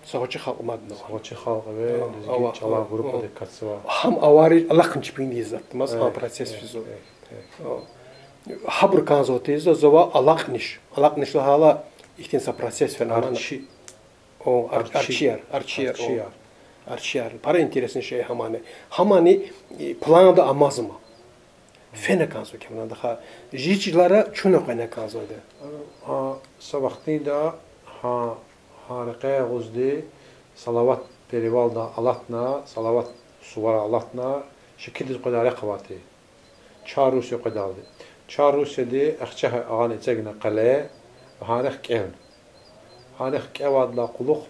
са гъвечӀи халкь маднава. Са гъвечӀи халкь ва лезги чӀалан группадик катзава. Гьам авари алахъни чпин ийизватӀа, маса процесс физва. Гьабур кӀанзаватӀа ийизва, завай алакьниш. Алакьниш лагьайла ихьтин са процесс фена. Арчи. О, ар-, арчияр, арчияр, о. Арчияр. Пара интересный шей гьамани. Гьамани, э, планда амазма. Фена кӀанзава кемрандаха. Жи чилера чуьна къене кӀанзавайди. А, са вахтунда гьа, гьа рекье агъузди Салават перевалда алатна, Салават сувара алатна, шикидиз къведай рехъ авайди. Чар Русь къведалди. Чар Русьяди Ахцегь агъани эцигна къеле, гьа рехъ кӀевна. Гьа рехъ кӀевайдалай кьулухъ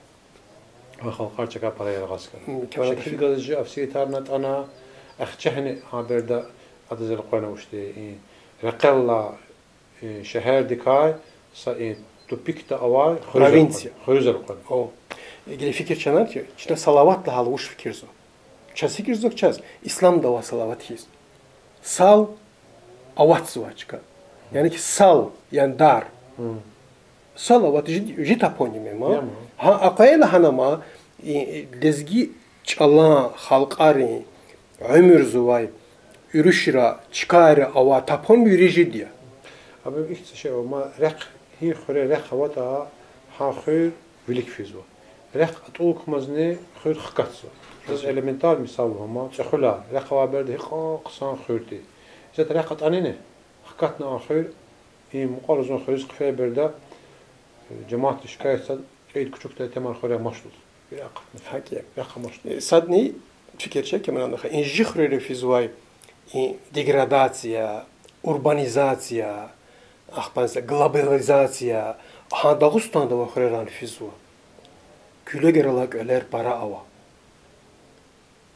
гьа халкьар чакай пара яргъаз хьана. Шикил галаз жи овсиятарни атӀана, Ахцегьни гьа береда адаз элкъвена вучди, и рекьелай, и шегьердикай са и тупикда авай хуьруьз элкъвена. О. Гила фикир чанар хьи, чна Салават лагьайла вуч фикирзава? Чаз фикирзава чаз, исламда авай Салават хьиз. Сал аватзавай чка. Яни хьи сал, яни дар. Салават жи, жи топоним я ма. Гьа, акъваз лагьана ма, и, и, лезги чӀалан халкьарин уьмуьрзавай уьруьшра, чкайра авай топоним вири жид я. Абур ихьтин шей ава ма, рехъ, гьи хуьре рехъ аватӀа, гьа хуьр вилик физва. Рехъ атӀул кумазни хуьр хкатзава. Заз элементарный мисал лугьун ма, ЦӀехуьлар, рехъ авай береда гьикьван хъсан хуьр тир. Исятда рехъ атӀанини, хкатна а хуьр, и мукьвара зун хуьруьз хъфей береда, жемятди шикаятзава, кьейид кучукдай теман хуьр амач лугьуз. Вири акъатна. Гьакӏ я. Рехъ амач лугьуз. Э, садни фикир це, Кемран стха, и жи хуьрерин физвай и деградация, урбанизация, ахпа са глобализация, гьа Дагъустанда авай хуьрерани физва. Куьлегралай кӏвалер пара ава.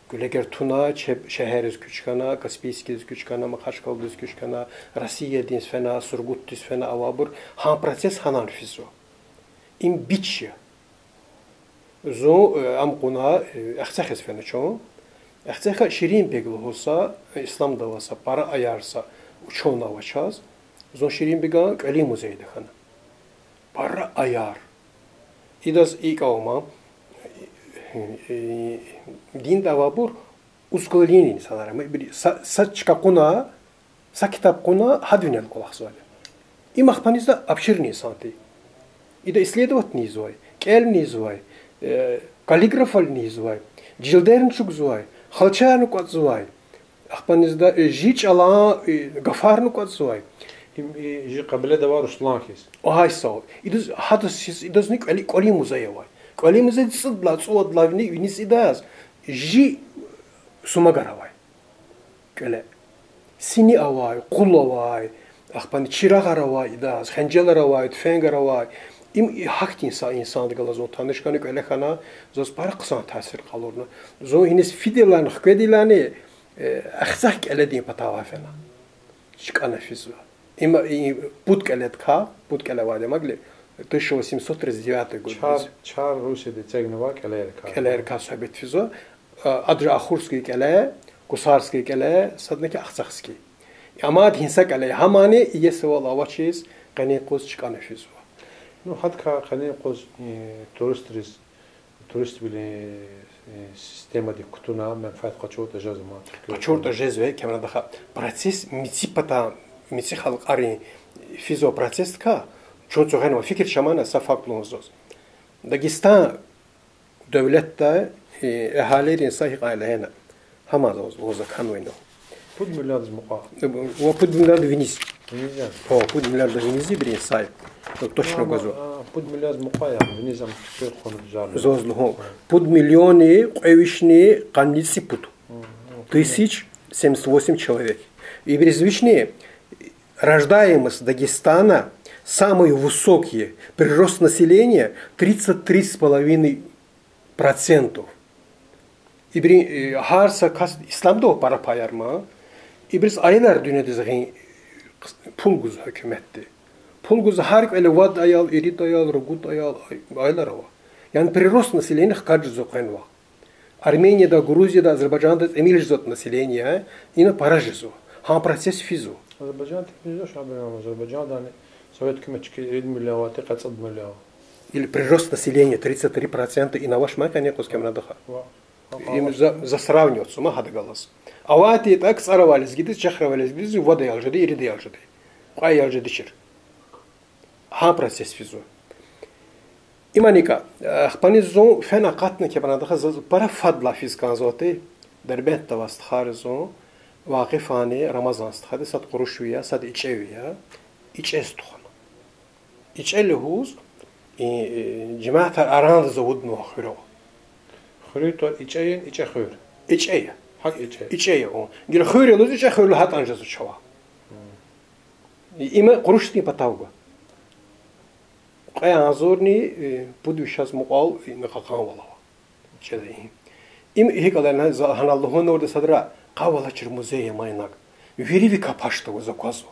Куьлегер туна, чеб шегьерриз куьч хьана, Каспийскдиз куьч хьана, Махачкъаладиз куьч хьана, Россиядиз фена, Сургутдиз фена авайбур, гьа процесс гьанани физва. Им бич я. Зун, э, ам кьуна, э, Ахцегьиз фена чун. Ахцегьай Ширинбег лугьуз са, э, Исламда авай са, пара аяр са учёный ава чаз. Зун Ширинбеган кӏвалин музейда хьана. Пара аяр. Идаз икӏ ава ма, э, динда авайбур узквалинин инсанар я. Ма ибур са, са чка кьуна, са ктаб кьуна, гьадан винел кӏвалахзавайди я. Им ахпани са обширный инсан тир. Ида исследовать ийизвай, кӏелни ийизвай, э, каллиграфални ийизвай, жилдерни чӏугвазвай, халчаяр кӏватӏзавай, Ахпанизда, э, жи чӀалан, э, гафарни кӀватӀзавай. Им, э, жи къабилада авай Руслан хьиз. Агь, сагъ. Идаз, гьадаз хьиз, идазни кӀвали-, кӀвалин музей авай. КӀвалин музей цӀудалай, цӀувадалай вини, виниз идаз жи сумагар авай. КӀвале. Сини авай, къул авай, ахпани чирагъар авай идаз, хенжелар авай, туфенгар авай. Им и гьахьтин са инсандихъ галаз зун таниш хьана, кӀвале хьана, заз пара хъсан таъсир къалурна. Зун иниз фидайлани, хкведайлани, э, Ахцегь кӀеледин патав фена. ЧкӀана физва. Им, и, пуд кӀеледикай, пуд кӀеле авайди я, мадни, тысяча восемьсот тридцать девятый год. Чар, чар Русияда эцигнавай кӀелерикай. КӀелерикай суьгьбет физва. А, адра Ахурский кӀеле, Кусарский кӀеле, садни ки Ахцегьский. Амма гьин са кӀеле, гьамани иесивал авачиз къенин юкъуз чкӀана физва. Ну, гьадакай къенин юкъуз, э, туристриз, туриствилин, э, системадик кутуна менфят къачуртӀа жезма. КъачуртӀа жезва, кемран даха процесс мици пата, мици халкьарин физва процессдикай, чун цугъенва фикир чамана са факт лугьун заз. Дагестан девлетда, э, эгьалийрин са гьикьван лагьана, гьамаз ваз, ваз аканвайна. Пуд миллиарддиз мукьва. Ва пуд миллиард виниз. Виниз я? О, пуд миллиард виниз ибурун са я. Точно гвазва. А, пуд миллиарддиз мукьва я, виниз ам чуьхуьр хьун гузар. Заз лугьун. Пуд миллионни кьве вишни къанни цӀипуд. Тысяч семьдесят восемь человек. Ибуруз вишни рождаемость Дагестана самый высокий, прирост населения тридцать три с половиной процентов. Ибурун, э, гьар са кас исламда ава пара паяр ман. Ибуруз аялар дуьньядиз гъин пул гуз гьукуматди. Пул гуз гьар кӀвале вад аял, ирид аял, ругуд аял, ай-, аялар ава. Яни прирост населения хкаж жезва къвенва. Арменияда, Грузияда, Азербайжанда тӀимил жезватӀа населения, ина пара жезва. Гьа процесс физва. Азербайжан тӀимил жезвач, абуру Азербайжандани совет гьукуматдик ирид миллион авай, текъе цӀуд миллион. Или прирост населения тридцать три процента ина авач ман къенин юкъуз кемран даха. Ва, ва, им ва. За, за сравнивать ма гьадахъ галаз. АвайтӀа КцӀаравай лезгидиз, чехиравай лезгидиз вад аял жеди, ирид аял жеди. Кьве аял жедачир. Гьа процесс физва. Иманикай, э, ахпани зун фена акъатна кемран даха заз пара фадлай физ кӀанзавайди, Дербентда авай стхайри зун, Вакъифани, Рамазан стхади, сад Къурушви я, сад ИчӀеви я, ИчӀез тухвана. ИчӀе лугьуз, и, и, жемятар арандаз авуднавай хуьр ава. Хуьруьн тӀвар ИчӀе яни ИчӀехуьр? ИчӀе я. ГьакӀ ИчӀе. ИчӀе я, о. Гила хуьр я лугьуз ИчӀехуьр лугьуз гьатӀани жезва чавай. Им Къурушдин патав гва. Кьве агъзурни, э, пуд вишаз мукьвал ина кьакьанвал ава. Им гьикӀ лагьана, за гьана лугьунвайди садра, къавалачир музей я ман инаг. Вири ви капашда ва за аквазва.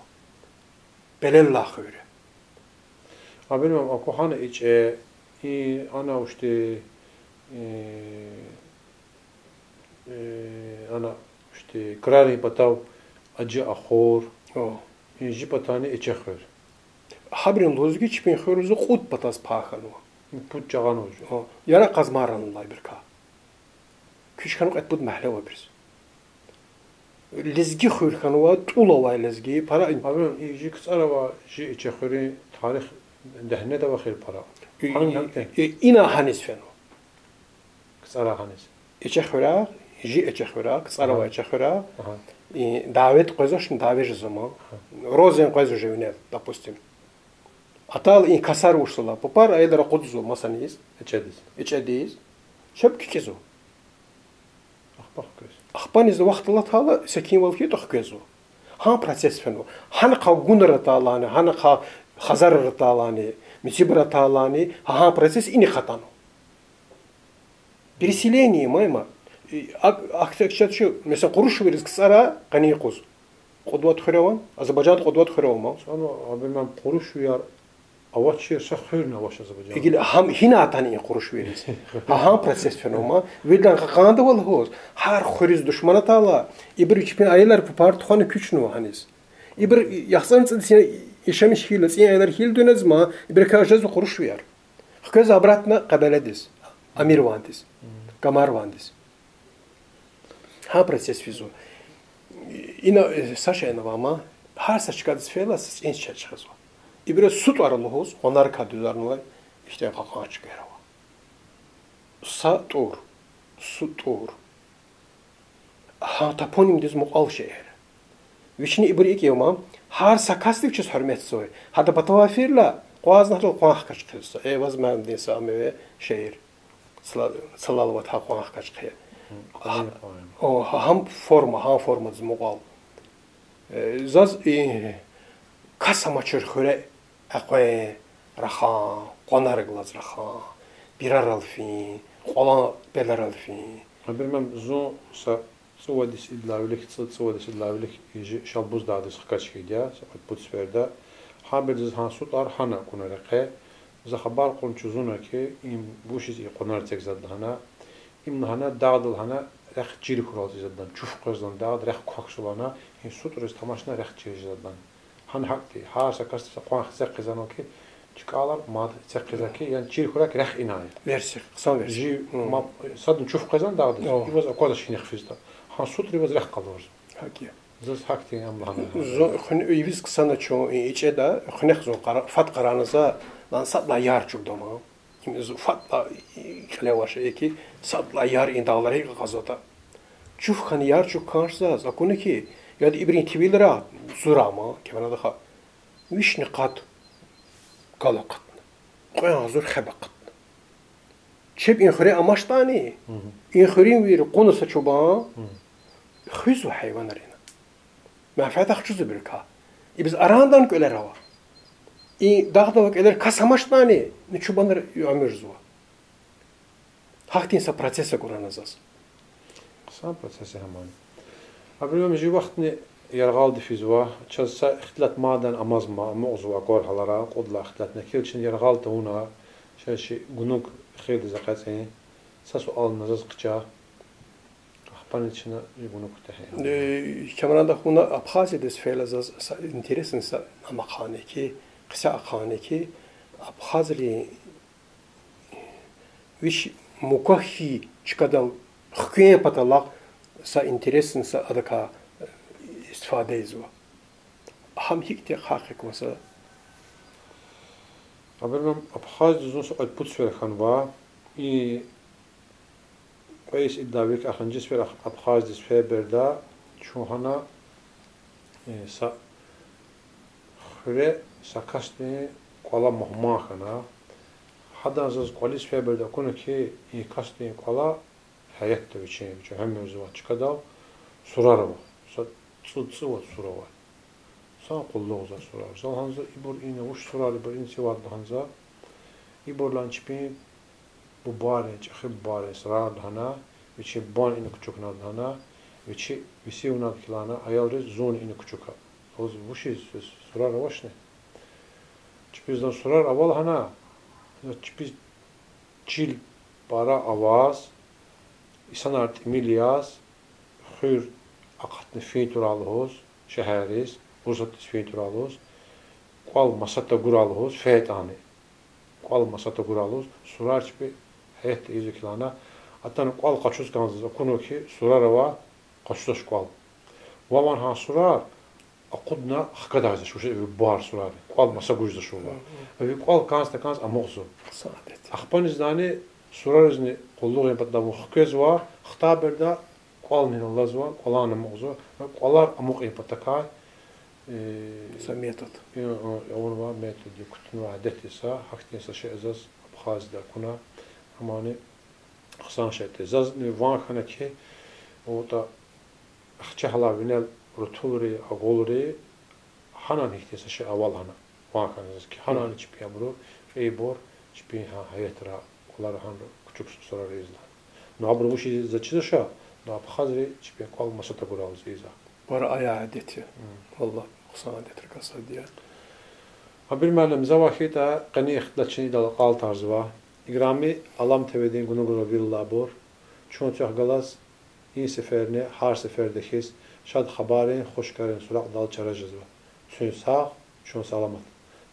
Пелеллай хуьр я. Абуру ам аквахьана ИчӀе, и ана вучди, э, э, ана вучди, крарин патав Ажи Ахур, о, и жи патани ИчӀехуьр. Гьабурун лугьузва хьи, чпин хуьр лугьузва кьуд патаз пай хьанва. Пуд жагъанваз. О, яра Къазмайран алайбурукай. Куьч хьанва кьвед-пуд мягьле ава абуруз. Лезги хуьр хьанва, тӀул авай лезги, пара. Абурун и жи КцӀаравай, жи ИчӀехуьруьн тарих дегьнеда ава хьи пара. И, гьан, и, гьан те? И, ина гьаниз фенва. КцӀара гьаниз. ИчӀехуьрай, жи ИчӀехуьрай, КцӀаравай, аха, ИчӀехуьрай. Аха. И дяве къвезвачни, дяве жезва ман. Аха. Розен къвезва жи винел, допустим. Атайла и касар вучзава, папар аялар акъудзава масаниз. ИчӀедиз. ИчӀедиз. Чеб кикӀизва. Ахпа хквез. Ахпаниз вахт алатайла, секинвал хьайитӀа хквезва. Гьа процесс фенва. Гьанахъа гунар атайлани, гьанахъа хазарар атайлани, мицибур атайлани, гьа, гьа процесс инихъ атанва. Переселение ман има. И, ак-, ак-, ак-, ча-, ча-, месела, къурушвийриз КцӀара къенин юкъуз кьуд-вад хуьр авани? Азербайжанда кьуд-вад хуьр ава ман. Ана, абур ман къурушвияр авачир са хуьрни авач Азербайжанда. Гила гьам гьина атана и къурушвийриз. Гьа, гьа процесс фенва ман. Виридалай кьакьандайвал лугьуз, гьар хуьруьз душман атайла, ибуру чпин аялар папар тухвана куьчнава гьаниз. Ибур яхцӀурни цӀуд йисан яшамиш хьайила, цӀийи аялар хьайила дуьньядиз ман, ибурукай жезва къурушвияр. Хквезва обратно Къебеледиз, Амирвандиз, Камарвандиз. Гьа процесс физва. Ина, э, са шейни ава ман, гьар са чкадиз фейила, са цӀийи чка чуьхуьзва. Ибуруз СутӀар лугьуз, къванарикай дуьзарнавай ихьтин кьакьан чкаяр ава. Са тӀур, СутӀур. Гьа топонимдиз мукьвал шейэр. Вични ибур икӀ я ман, гьар са касдив вичиз гьуьрметзавай. Гьадан патав фирла, акъвазна гьадал къван хкаж хъийизва. Э, ваз мадни са меве шейэр. Цлал-, цлал вад гьа къван хкаж хъия. О, гьа-, гьам форма, гьа формадиз мукьвал. Э, заз и кас амачир хуьре экъвен, рахан, къванар галаз рахан, бирарал фин, кьвалан пелерал фин. Абур ман зун са цӀувад йис идалай вилик, цӀу-, цӀувад йис идалай вилик и жи Шалбуз дагъдиз хкаж хьайиди я, са кьвед-пуд сеферда. Гьабуруз гьа СутӀар гьана акуна рекье. За хабар кьуна чузуна хьи, им вучиз и къванар эцигзавайди лагьана. Им лагьана дагъдал гьана рехъ чир хьурал эцигзавайди лагьана, чуф къвезвайди лагьана, дагъда рехъ квахьзава лагьана, и СутӀариз тамашна рехъ чир жезвайди лагьана. Гьана гьакӀди, гьар са касди са къван хцехъ хъийизва хьи, чкӀалар мад эцигзава хьи, яни чир хьурай хьи рехъ инай. Версия, хъсан версия. Жи ма-, садни чуф къвезва дагъдиз, иваз аквазвач гьиникь физва. Гьа СутӀари ваз рехъ къалурзава. ГьакӀ я. Заз гьахьтин ам лагьана. Зун хуьн-, ивиз ксана чун и-, ичӀеда, хуьнехъ зун къара-, фад къарагъна за, лан сад лагьай яр чӀугвадай ман. Им зун фад лагьай кьиле авачир хьи, сад лагьай яр и дагълара гьикӀ акъвазватӀа. Чуф хьана яр чӀугун кӀанзавач заз, акуна хьи, яд ибурун тивилра зура ман, кемарадахъ, вишни къад гал акъатна. Кьве агъзур хеб акъатна. Чеб и хуьре амачтӀани, и хуьруьнвийри кьуна са чубан, хуьзва гьайванар ина. Менфят хчузва ибурукай. Ибуруз арандани кӀвалер ава. И дагъда авай кӀвалера кас амачтӀани, и чубанар уьмуьрзава. Гьахьтин са процесс акурла заз. Хъсан процесс я гьамани. Абуру жи вахтни яргъалди физва, чаз са ихтилат мадни амазма, амукьзава аквар гьалара, кьуд лагьай ихтилатни, килчин яргъал тавуна, чаз чи гунуг эхирдиз экъечӀин, са суал на заз хъча, ахпани чна и гунуг куьтягь ийин. Э, Камран, вуна Абхазиядиз фейила заз са интересный са ам ахъайна хьи, кьиса ахъайна хьи, абхазрин виш муквахь хьи чкадал хквен паталай са интересный са адакай, э, истифада ийизва. Гьам гьихьтин гьахъ я кван са. Абуру Абхазиядиз зун са кьвед-пуд сефер хьанва, и кьве йис идалай вилик ахиримжи сефер Ах-, Абхазиядиз фейибурда, чун гьана, э, са хуьре са касдин кӀвале мугьман хьана. Гьадан заз кӀвализ фейибурда акуна хьи, и касдин кӀвале гьаятда вичин, вичи гьуьмуьрзавай чкадал сурар ава. Са цӀуд-цӀувад сура ава. Сан къуллугъзавай сурар. За лагьана за, ибур ина вуч сурар, ибур ина цивад лагьана за. Ибур лагьана чпин бубайрин, чӀехи бубайрин сурар лагьана, вичин бубани ина кучукна лагьана, вичи весивна хьи лагьана, аялриз зунни ина кучука. Ваз вучиз сурар авачни? Чпиз лагьана сурар ава лагьана, чпиз чил пара аваз, инсанар тӀимил яз, хуьр акъатна фин турай лугьуз, шегьерриз, Урусатдиз фин турай лугьуз, кӀвал маса тагурай лугьуз, фейитӀани. КӀвал маса тагурай лугьуз, сурар чпи гьаятда ийизва хьи лагьана, атана кӀвал къачуз кӀанзава, акуна хьи сурар ава, къачузвач кӀвал. Вавай гьа сурар акъудна хкадай жезвач, вуч ви бубайрин сурар, кӀвал маса гуз жезвач вавай. Ви кӀвал кӀанз-такӀанз амукьзава. Ахпанизни сураризни къуллугъ ийин патал вун хквезва, хтайбурда кӀвални алазва, кӀвалани амукьзава, кӀвалар амукь ийин патакай, э, са метод. Э, э, авунвай метод я, кутунвай адет я са, гьахьтин са шей заз Абхазияда акуна, гьамани хъсан шей тир. Зазни ван хьана хьи, вутӀа, ахча гьалай винел рутулри, агъулри, гьанани гьихьтин са шей ава лагьана, ван хьана заз хьи, гьанани чпин абуру, кьейибур, чпин гьа гьаятра кӀвалара гьанра кучук сурар ийиз лагьана. Ну абуру вучиз ийизва чизвач, ну абхазри чпин кӀвал маса тагурай лугьуз ийизва. Пара ая адет я. Валлагь, хъсан адетрикай сад я. Абир муаллим, завай хьайитӀа, къенин ихтилат чна идал акьалтӀарзава. Играми Алам ТВ-дин гунугзавайбурулай абур, чун квехъ галаз и сеферни гьар сеферда хьиз шад хабаррин, хуш крарин суракьдал чара жезва. Чун сагъ, чун саламат.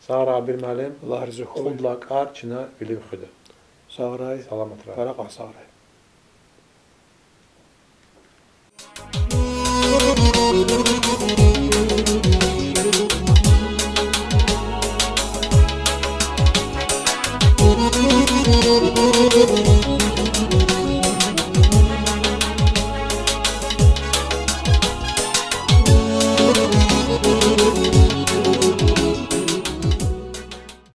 Сагърай, Абир муаллим. Аллагь рази хьуй. Кьуд лагьай кӀар чна вилив хуьда. Сагърай. Саламатрай. Пара кьван сагърай.